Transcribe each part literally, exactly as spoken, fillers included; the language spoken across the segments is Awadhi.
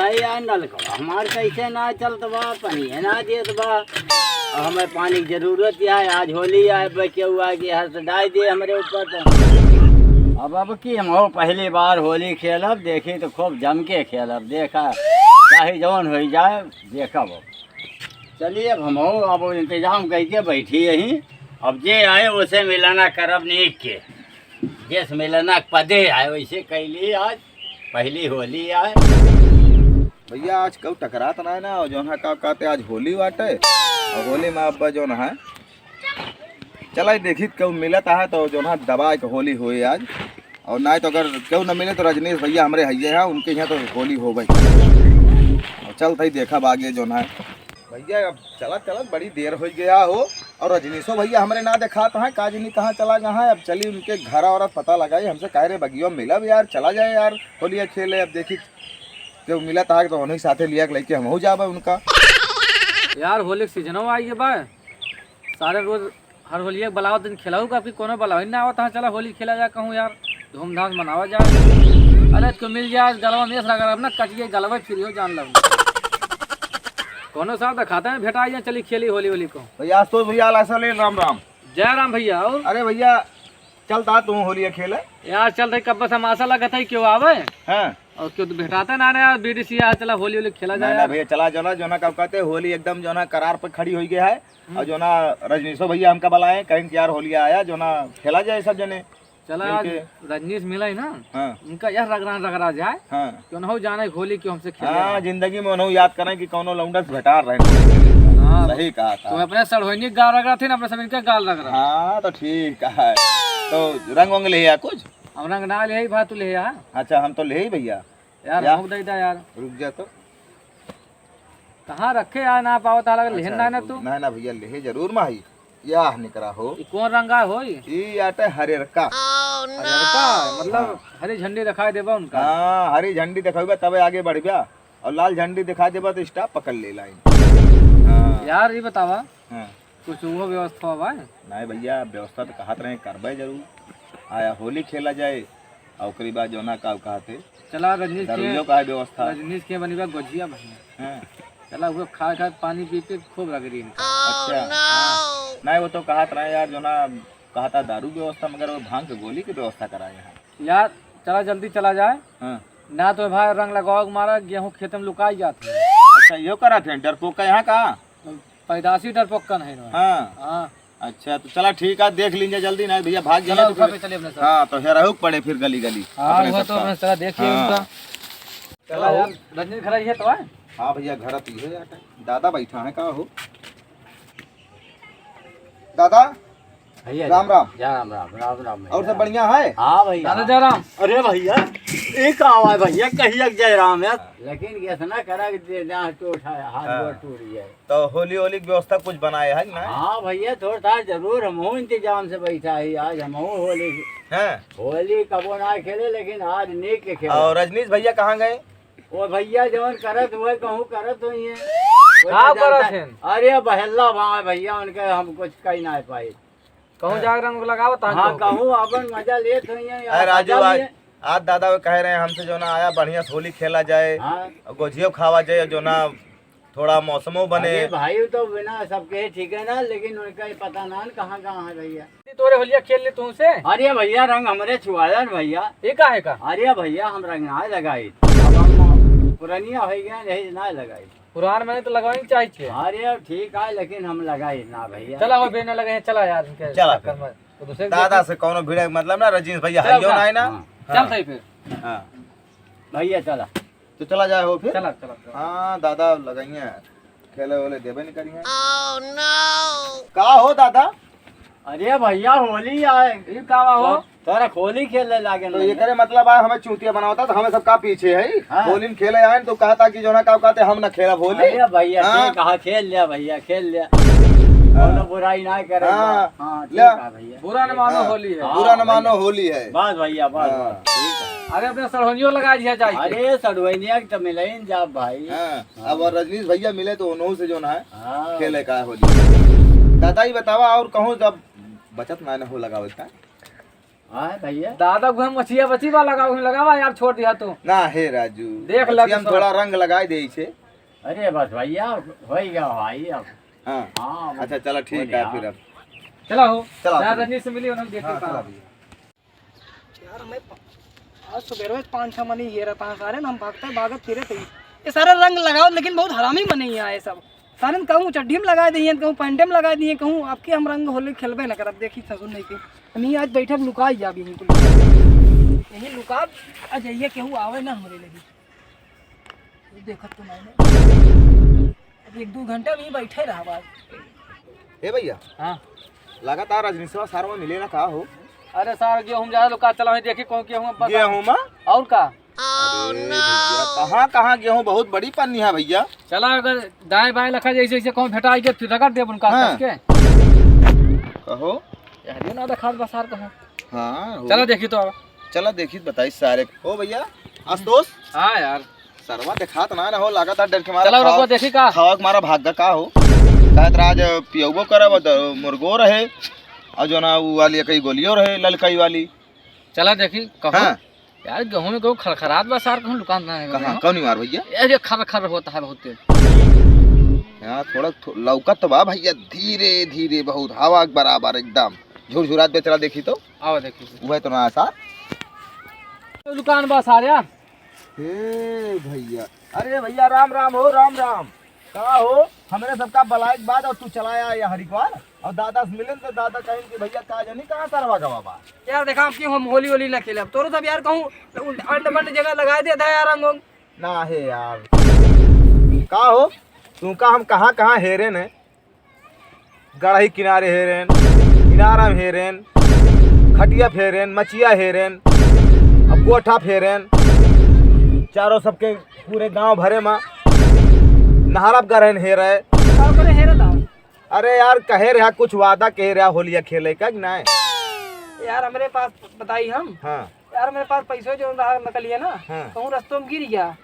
यार, नलका हमार कैसे ना चलत बा, पानी है ना देत बा। अब हमें पानी की जरूरत है, आज होली आए बा, केहू आके हर से डाल दे हमरे ऊपर तो। अब, अब की हम हो पहली बार होली खेलब, देखी तो खूब जम के खेलब, देखा चाहे जौन हो जाए, देखब अब। चलिए, अब हम हो अब इंतजाम करके बैठी यहीं, अब जे आए उसे मिलाना करब नीक के। जिस मिलना के पदे आए, वैसे कैली आज पहली होली आए। भैया, आज केहू टकरात ना है ना, और जौन है का कहते आज होली बाटे, और होली में अब जौन है चला देखी केहू मिलत है तो जौन है दबा के होली होए आज, और ना तो अगर केहू न मिले तो रजनीश भैया हमरे हइये हैं, उनके यहाँ तो होली हो भाई। और चल भाई देखब आगे जौन है। भैया, अब चलत चलत बड़ी देर हो गया हो, और रजनीशो भैया हमरे ना देखात हैं, का जनी कहाँ चला गया है। अब चली उनके घर और पता लगाई, हमसे कह रहे बगियो मिलब यार, चला जाए यार होलिया खेले। अब देखी केहू मिलत है तो उन्हीं साथे लिया के लेके हमहू जाबे उनका। यार, होली के सीजनो आई है बा, सारे रोज हर होलिया के बुलावत दिन खेलहू का, अबकी कोनो बुलावे ना आवत, हाँ, चला होली खेला जाए कहूँ यार, धूमधाम से मनावा जाए। अरे, इसको मिल जाए, गलवा में रगड़, अब ना कटिए गलवा, फिर हो जान लो। कोनो साहब दिखाते हैं, भेटा जाए, चली खेली होली, होली को। भैया, आशुतोष भैया, लाइसेंस ले, राम राम। जय राम भैया, और? अरे भैया, चलता तू होलिया खेले? यार, चल रही, कब से हम आशा लगत है, क्यों आवे? हाँ। और क्यों तो भेटाते ना, ना यार, बीडीसी यार, चला होली, होली खेला ना, जाए ना यार। भैया, चला जाओ ना, जो ना, कब कहते, होली एकदम जो ना करार पे खड़ी हो गया है। और जो ना रजनीशो भैया हमका बुलाए, कहें कि यार होलिया आया, जो ना खेला जाए सब जने चला, आज मिलके। रजनीश मिला ही ना, हाँ। उनका यह रगड़ा रगड़ा जाए। हाँ। कि उन्हों जाने होली क्यों हमसे खेले हाँ, रहे। जिंदगी में उन्हों याद करें कि कौनो लौंडा से भेटार रहे। हाँ। सही कहा था। तो अपने सड़होइनी गाल रगड़ा थे ना, अपने सब इनका गाल रगड़ा। हाँ, तो ठीक है। तो रंग वंग ले आया कुछ? हम रंग ना ले आई भाई, तू ले आ। अच्छा, हम तो ले आई भैया। यार, या। हमको दे दा यार। रुक जा तो। कहाँ रखे यार, ना पावत, हालांकि लेहन अच्छा, ना, ना तू। ना, ना भैया, लेहे जरूर माही। या निकरा हो। ई कौन रंगा होई? ई आटे हरेरका। हरेरका, मतलब हाँ। हरी झंडी दिखाई देबा उनका। हाँ, हरी झंडी दिखाई देबा, तबे आगे बढ़बा। और लाल झंडी दिखाई देबा तो स्टाफ पकड़ ले लाइन। हाँ। यार, ये बतावा, हाँ। कुछ वो व्यवस्था बा? नहीं भैया, व्यवस्था तो कहत रहे, करबे जरूर। आया होली खेला जाए, और ओकरी बाद जो ना का कहते, चला रजनीश के, दारूयो का है व्यवस्था। रजनीश के बनी बा गोझिया भैया। हाँ। चला वो खा खा पानी पी पी खूब रगड़ी इनका। अच्छा। हाँ। नहीं, वो तो कहत रहे यार, जो ना कहता दारू व्यवस्था, मगर वो भांग के गोली की व्यवस्था कराए हैं। यार, चला जल्दी चला जाए। हाँ। ना तो भाई रंग लगाओ के मारा, गेहूं खेत में लुकाई जात है। अच्छा, यो करत हैं, डरपोका यहाँ का? पैदाशी डरपोकन है ना। हाँ। हाँ। अच्छा, तो चला ठीक है, देख लीजिए जल्दी, नहीं भैया भाग चला, जाइए तो उठा फिर। पे चलिए अपने साथ। हाँ, तो हेरहू के पड़े फिर गली गली हाँ, अपने वो तो सबका। अपने साथ देखिए हाँ। उनका। चला यार, रजनी घर आई है तो आए? हाँ भैया, घर आती है यार। दादा बैठा है, का हो? दादा, भैया राम राम। जा राम राम, राम राम भैया। और सब बढ़िया है? हाँ भैया। दादा जय राम। अरे भैया, ये का आवा है भैया, कहिया के जय राम है। लेकिन ऐसा ना करा कि दे-, दांत टूट है, हाथ हाँ। गोड़ टूट गया। तो होली, होली की व्यवस्था कुछ बनाए है कि ना? हाँ भैया, थोड़ा था जरूर, हमहू इंतजाम से बैठा ही आज, हमहू होली की। हैं? होली कबो ना खेले, लेकिन आज नीक के खेले। और रजनीश भैया कहाँ गए? वो भैया जवन करत हुए, कहूँ करत हुई है। वो का तो जानता करत है। हैं? अरे बहेल्ला भाई भैया, उनके हम कुछ कही ना पाई। कहूँ हाँ। जाके रंग लगावत हैं हाँ, कहूँ। कहूँ अपन मजा लेत हुई है, अरे राजू, मजा आज, लिए। आज दादा वो कह रहे हैं हमसे जो ना आया बढ़िया से होली खेला जाए, हाँ। और गोझियो खावा जाए, जो ना थोड़ा मौसमो बने। अरे भाई, वो तो बिना सबके ठीक है ना, लेकिन उनका ये पता ना न कहाँ कहाँ है भैया। तोरे होलिया खेल ले तुमसे। अरे भैया, रंग हमरे छुआलन भैया। ये का है का? अरे भैया, हम रंग ना लगाई। अब हम पुरनिया हो गया, यही ना लगाई। पुरान में तो लगावे के चाहिए। अरे ठीक है, लेकिन हम लगाई ना भैया। चला हो बे, ना लगे, चला यार, इनके चला चक्कर फिर। में। तो दूसरे के दादा देखी। से कौनो भिड़े मतलब ना, रजनीश भैया चला हइयो उठा। ना है ना। हाँ। हाँ। चल सही फिर। हाँ। भैया चला। तो चला जाए हो फिर? चला, चला, चला। हाँ, दादा लगाइए, खेले वेले देबे नहीं करिए। का हो दादा? अरे भैया, होली आए। ई का बा हो? तो-, तोरा होली खेले लागे तो ना। ये करे मतलब आए हमें चूतिया बनावता, तो हमें सबका पीछे है। हाँ। होली में खेले आए तो कहता कि जो ना का कहते हम ना खेलब होली। अरे भैया, हाँ। ठीक कहा, खेल लिया भैया, खेल लिया। हाँ। कोनो बुराई ना करे। हाँ। हाँ, ठीक लिया। है भैया। बुरा न मानो हाँ। होली है। हाँ, बुरा न मानो भैया। होली है। बस भैया, बस, हाँ। बस, ठीक है। अरे अपने सड़वनियो लगा दिया जाए। अरे सड़वनिया के तो मिलइन जा भाई। हाँ। हाँ। अब रजनीश भैया मिले तो उन्हों से जो ना है, हाँ। खेले का होली। दादा ही बतावा और कहूँ जब बचत ना हो लगावल का? हाँ भैया। दादा, उहे मछिया बची बा, लगावा, उहे लगावा यार, छोड़ दिया तू। ना हे राजू, देख ले मछिया में थोड़ा रंग लगाई दे इसे। अरे बस भैया, हो गया भाई अब। हाँ। हाँ, अच्छा, चला, ठीक है, फिर अब। चला हो। चला, यार, चला। रजनी से मिली, उन्हें देख के हाँ, कहा। चला भैया। यार, हमें प-, आज सुबह रोज पाँच छह मनी हेरत हैं सारे ना, हम भागते भागत फिरे थे। ये सारे रंग लगाओ, लेकिन बहुत हरामी मनी ही आए सब। सारे कहूँ चड्ढी में लगा दिए, कहूँ पैंटे में लगा दिए, कहूँ आपके हम रंग होली खेलबे ना करब। देखी ससुर नहीं के, हम ही आज बैठब, लुकाई जाब यहीं कुल। यहीं लुकाब, आ जाइए, केहू आवे ना हमरे लगी। देखत तो नहीं। अब एक दो घंटा भी बैठे रहब आज। ए भैया। हाँ। लगातार रजनीशवा सारवा मिले ना का हो? अरे सार, गेहूं ज्यादा लोग का चला है, देखी कौन गेहूं अब बता। गेहूं में? और का? अरे भैया, कहाँ कहाँ गेहूं, बहुत बड़ी पन्नी है भैया। चला, अगर दाएं बाएं लखा जैसे जैसे कौन भेटा आइए, फिर रगड़ देब उनका हाँ। कस के। कहो। यार, ये ना देखा बसार कहाँ। हाँ, हो। चला देखी तो अब। चला देखी, बताई सारे। ओ भैया, आशुतोष। हाँ यार। सरवा देखात ना, ना हो, लागत है डर के मारा चला, खावा, रुको, देखी का? खावा के मारा भाग गा का हो। कहत रहा, आज पियबो करब, द-, मुर्गो रहे, और जो ना, वो वाली कई गोलियों रहे, ललकई वाली। चला देखी, कहो। हाँ। यार, गेहूं में केहू खरखरात बा सार, कहूं लुकान ना है कहाँ? गेहूं। कौन मार भैया? यार, ये खर खर होता है बहुत तेज। यहाँ थोड़ा थो-, लौकत तो बा भैया, धीरे धीरे बहुत, हवा के बराबर एकदम झुरझुरात बे। चला देखी तो। आवा देखी। वह तो ना सार। दुकान बा सार यार। ए भैया, अरे भैया, राम राम हो, राम राम। का हो, हमरे सबका बलाइक बाद और तू चला आया हरिद्वार, और दादा से मिलन तो दादा कहें कि भैया का जानी कहाँ सरवा गवा बा। यार देखा, आपकी हम होली होली ना खेले, अब तोरो सब यार कहूँ अंड बंड जगह लगा दे था यार रंग उंग। ना हे यार, का हो, तू का हम कहाँ कहाँ हेरे ने, गढ़ई किनारे हेरेन, इनारा में हेरेन, खटिया फेरेन, मचिया हेरेन, अब कोठा फेरेन, चारों सबके पूरे गांव भरे में नहरप गरहेन हेरे। का करे हेरे दा? अरे यार, कहे रहा कुछ वादा कहे रहा होलिया खेले का कि नाय? यार, हमरे पास बताई हम। हाँ। यार, मेरे पास पैसो जो रहा नकलिया ना, हाँ। कहूँ रस्तों में गिर गया।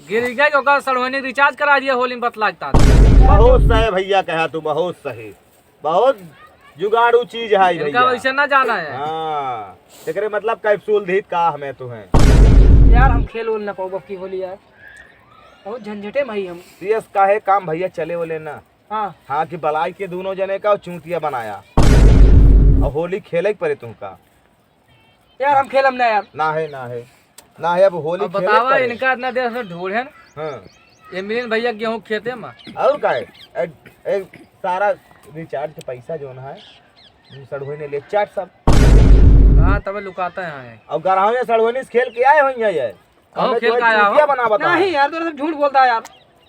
गिर गया, ओकर सड़वनी रिचार्ज करा दिया होली में बतलाता। बहुत सही भैया, कहा तू, बहुत सही, बहुत जुगाड़ू चीज है इनका भैया। वैसे ना जाना है। हाँ, एकरे मतलब कैप्सूल धीत का हमें तुहें। यार, हम खेल उल ना पाओ अब की होली यार, बहुत झंझटे में ही हम। सीएस का है काम भैया, चले वाले ना। हाँ। हाँ, कि बलाई के दोनों जने का चूतिया बनाया और होली खेले के पड़े तुमका। यार, हम खेलम ना यार। ना है, ना है, ना है, अब होली अब खेले बतावा, पड़े। इनका इतना देर से ढूंढे न। हाँ। ये मिलिन भैया गेहूं खेते में। और का है? ए, ए, सारा रिचार्ज के पैसा जो ना है, सड़हुए ने ले चाट सब। हाँ, तबे लुकाता है। और गरहावे सड़हुए से खेल के आए होइहैं ये। कहो हमें खेल तो का आया हो? चूतिया बना बता। नहीं यार, तोरा सब झूठ बोलता है यार।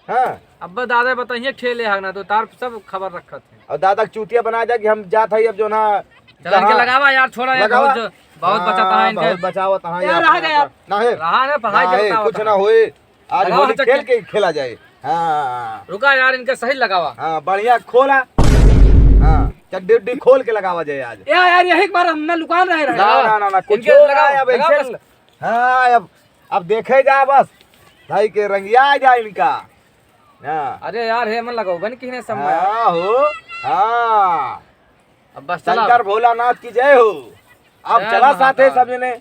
हाँ। अब दादा बताइए खेले है ना, तो तार सब खबर रखत है। और दादा के चूतिया बना दे कि हम जात है अब जो ना चला इनके जहाँ लगावा यार, छोड़ा यार, लगावा। बहुत जो, बहुत हाँ, बचाता है इनके। बहुत बचावत है यार, यार। रहा गया यार। ना है। रहा ना, पढ़ाई ना है, चलता कुछ होता ना है। होए। आज लगावा होली चक्के। खेल के खेला जाए। हाँ। रुका यार, इनके सही लगावा। हाँ, बढ़िया खोला। हाँ, चड्डी उड्डी खोल के लगावा जाए आज। या यार, यही एक बार हम ना लुकान रहे रहे। ना, ना, ना, ना, कुछ इनके हो रहा लगाओ, है, अब लगाओ ऐसे बस। हाँ, अब अब देखे जा बस, भाई के रंगिया आ जाए इनका। हाँ। अरे यार, हे मन लगाओ, बन किहने समय। हाँ हो, हाँ। अब बस चला। शंकर भोलानाथ की जय हो। अब जय चला साथे महाकाल। सब जने।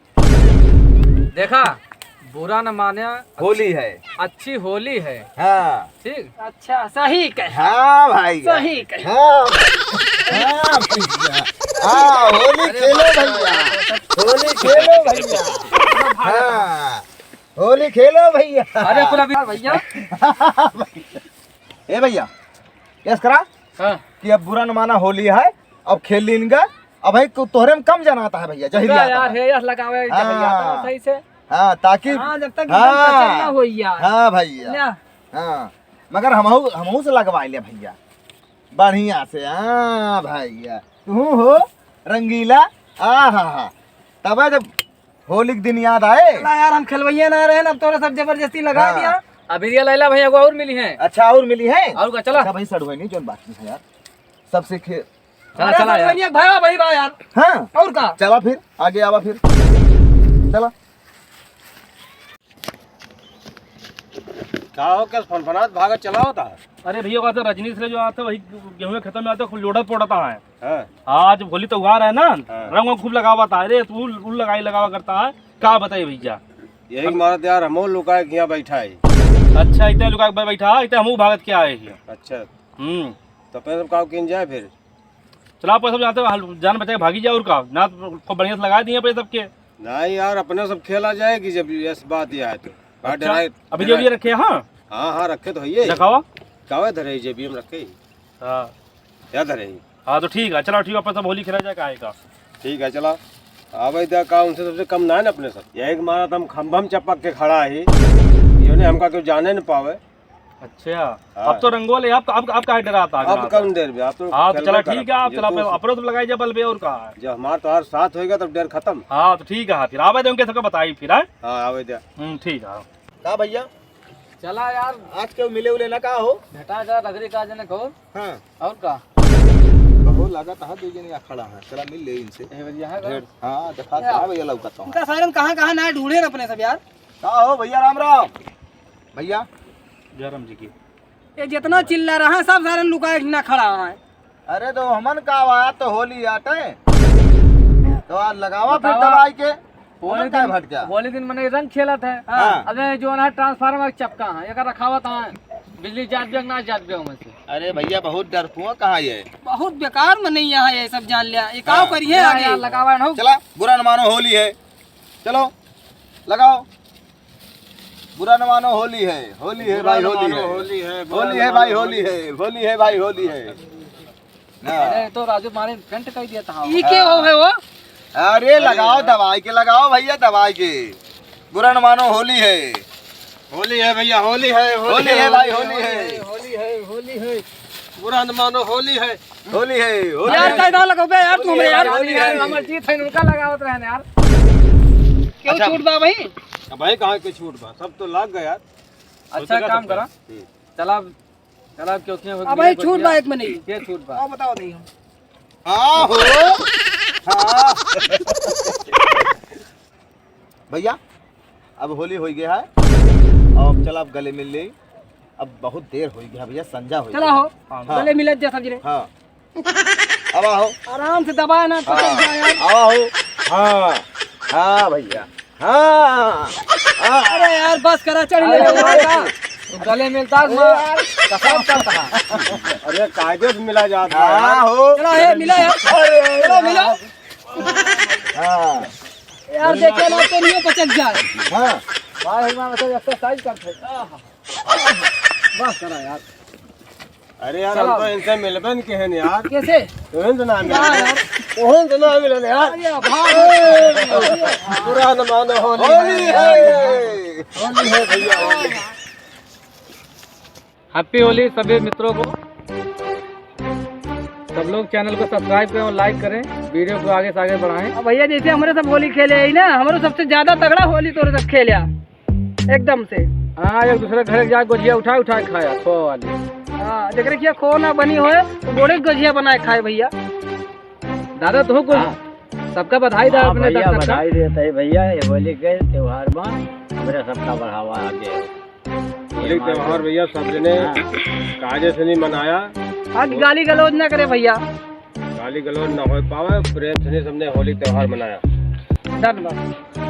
देखा, बुरा न माने, होली है। अच्छी होली है। हाँ। ठीक। अच्छा, सही कहे। हाँ भाई। सही कहे। हाँ, हाँ भैया। हाँ, होली अरे खेलो बाप रे। भैया। होली खेलो भैया। हाँ, होली खेलो भैया। अरे कुल अभी भैया। ए भैया, यस करा हाँ। कि अब बुरा न माना, होली है, अब खेल लीन का। अब भाई को तोहरे में कम जनाता है भैया, जहिर पूरा आता यार है। हे यस लगावे हाँ। भैया, तो सही से। हाँ, ताकि हाँ, जब तक एकदम हाँ। कचर ना होई यार। हाँ भैया। ना। हाँ, मगर हमहू, हमहू से लगवा ले भैया, बढ़िया से। हाँ भैया, तू हो रंगीला। आ हा हा, तबे जब होली के दिन याद आए। चला यार, हम खेलवैया ना रहे, अब तोरा सब जबरदस्ती लगा हाँ। दिया। अभी ये लैला भैया को और मिली है। अच्छा, और मिली है? और का, चला। अच्छा भाई, सड़ुआइनी जोन बाकी है यार, सबसे खे- चला, अरे चला यार। सड़ुआइनी एक भाई, भाई बा यार। हाँ। और का? चला फिर, आगे आवा फिर। चला। का हो, कैसे फनफनात भागत चलावत है? अरे भइया, कहत है रजनीश रे जो आवत है, वही गेहूं खतम में आवत है, खूब लोढ़त पोढ़त है। हाँ। आज होली त्योहार है ना, हाँ। रंग वंग खूब लगावत है। अरे, तू उल, उल लगाई लगावा करत है, का बताई भइया? यही हम मारत यार, हमहू लुकाए के यहाँ बैठा है। अच्छा, इतने लुकाए के बैठा है, इतने हमहू भागत के आए हैं। अच्छा। हम्म। तो अपने सब का किन जाए फिर? चला, अपन सब जाते हैं, जान बचा के भागी जाओ और का, ना तो खूब बढ़िया से लगा दिए अपन सबके। नहीं यार, अपने सब खेला जाए कि जब यस बात यह है तो। का अच्छा, डराए, अभी डराए। जो ये रखे हैं, हाँ? हाँ, हाँ, रखे तो है ये। दिखावा। कावे धरे जेबी में रखे ही। हाँ। क्या धरे ही? हाँ, तो ठीक है, चला ठीक है, अपन सब होली खेला जाए, काहे का। ठीक है, चला। आवे द्या का, उनसे सबसे कम ना है ना अपने सब। यही के मारा तो हम खंभम चपक के खड़ा ही। ये ने हमका क्यों जाने न पावे। अच्छा, हाँ। अब तो रंगोले, अब, अब, अब काहे डराता है अब अगला कौन तो? डर बे, अब तो हाँ, तो खेलबे चला, करब। ठीक है, आप ये चला, तो अपने, अपने तो लगाई जा बल बे, और का है? जब हमार तोहार साथ होएगा, तब डर खतम। हाँ, तो ठीक है, फिर आवे दे उनके सबका बताई फिर, हाँ? हाँ, आवे दे। हम्म, ठीक है। का भइया? चला यार। आज केहू मिले उले ना का हो? भेटा जा, रगड़ी का जने कहो। हाँ। और का? कहो लागत है, दो जने खड़ा है, चला मिल ले इनसे। ए भइया है का? ढेर, हाँ, देखा या। का भइया लौकत है। इनका सारन कहाँ, कहाँ ना ढूंढे न अपने सब यार। का हो भइया, राम राम। भइया। जय राम जी की। ये जितना चिल्ला रहा है, सब सारन लुकाए ना खड़ा है। अरे तो हमन का आवा, तो होली आटे। तो आज लगावा फिर बतावा। दवाई के। होली हमन का दिन, भटका? होली दिन मने रंग खेलत है। हाँ। अबे जो ना ट्रांसफार्मर चपका है, एकर रखावत है। बिजली जात बिया ना जात बिया ओमे से। अरे भइया बहुत डरपुआ कहाँ ये? बहुत बेकार मनई यहाँ ये सब जान लिया। ये का हाँ। करिए यार, आगे? यार लगावा ना हो। चला बुरा न मानो होली है। चलो लगाओ। बुरा न मानो, होली है, होली है बुरा भाई, न होली मानो, है। होली है, बुरा होली न है भाई, मानो, होली होली है, होली है भाई, होली है। हाँ। अरे, तो राजू मारे पेंट कर दिया था। ई के हो है वो? अरे, अरे लगाओ यार। दवाई के, लगाओ भइया दवाई के। बुरा न मानो, होली है। होली है भइया, होली है, होली है भाई, होली है। होली है, होली है। बुरा न मानो, होली है। होली है, होली यार, है। का इधर लगाओ बे यार, तू हमरे यार। होली है। हमर जीत है, उनका लगावत रहे यार। क्यों अच्छा। छूट बा भाई? अब भाई कहाँ के छूट बा? सब तो लाग गया यार। अच्छा, सोचेगा काम सबका। करा। हम्म। चला, चला, क्यों, क्यों हो अब गया भाई छूट बा एक महीने। के छूट बा? आओ बताओ नहीं हम। हाँ हो। हाँ। भइया, अब होली होइ गया है। अब चला, अब गले मिल ले। अब बहुत देर होइ गया भइया, संझा होइ चला गया। हो, हाँ। गले मिलत जा सब जने। हाँ। अब आओ। आराम से दबाए ना, हाँ। पकड़ जाए यार। अब आओ। हाँ। हाँ भइया। हाँ। हाँ। अरे यार, बस करा, चढ़ अरे ले। यार। गले मिलता है, अरे यार। कसम करता है। अरे कायदे से मिला जाता है। हाँ हो। चला, ए, मिला यार। अरे चला, मिला। हाँ। यार, देखे ना तो नहीं पचक जाए। हाँ। भाई, हम मतलब एक्सरसाइज करते हैं। बस करा यार। अरे यार, चलो। हम तो इनसे मिलबे न केहन यार। कैसे? तोहन से ना मिले। हाँ यार। तोहन से ना मिले यार। अरे भाई। बुरा न मानो, होली होली है। है। होली है भइया, होली। Happy होली सभी मित्रों को। सब लोग चैनल को सब्सक्राइब करें और लाइक करें, वीडियो को आगे से आगे बढ़ाएं। अब भइया जैसे हमरे सब होली खेले ही ना, हमरो सबसे ज्यादा तगड़ा होली तोरे सब खेले आ, एकदम से। हाँ, एक दूसरे घर जाके गोझिया उठा उठा के खाया, खो वाली। हाँ, जेकरे खिया खो ना बनी होए, तो गोड़े के गोझिया बनाए खाए भइया। दादा, तू कुछ हाँ। सबका बधाई दा हाँ अपने भइया, दर्शक का। बधाई देत है भइया, ये होली के त्योहार में हमरे सबका बढ़ावा आगे। होली त्योहार भइया सब जने हाँ। कायदे से नहीं मनाया। आज गाली गलौज ना करे भइया। गाली गलौज ना हो पावे, प्रेम से नहीं सबने होली त्योहार मनाया। धन्यवाद।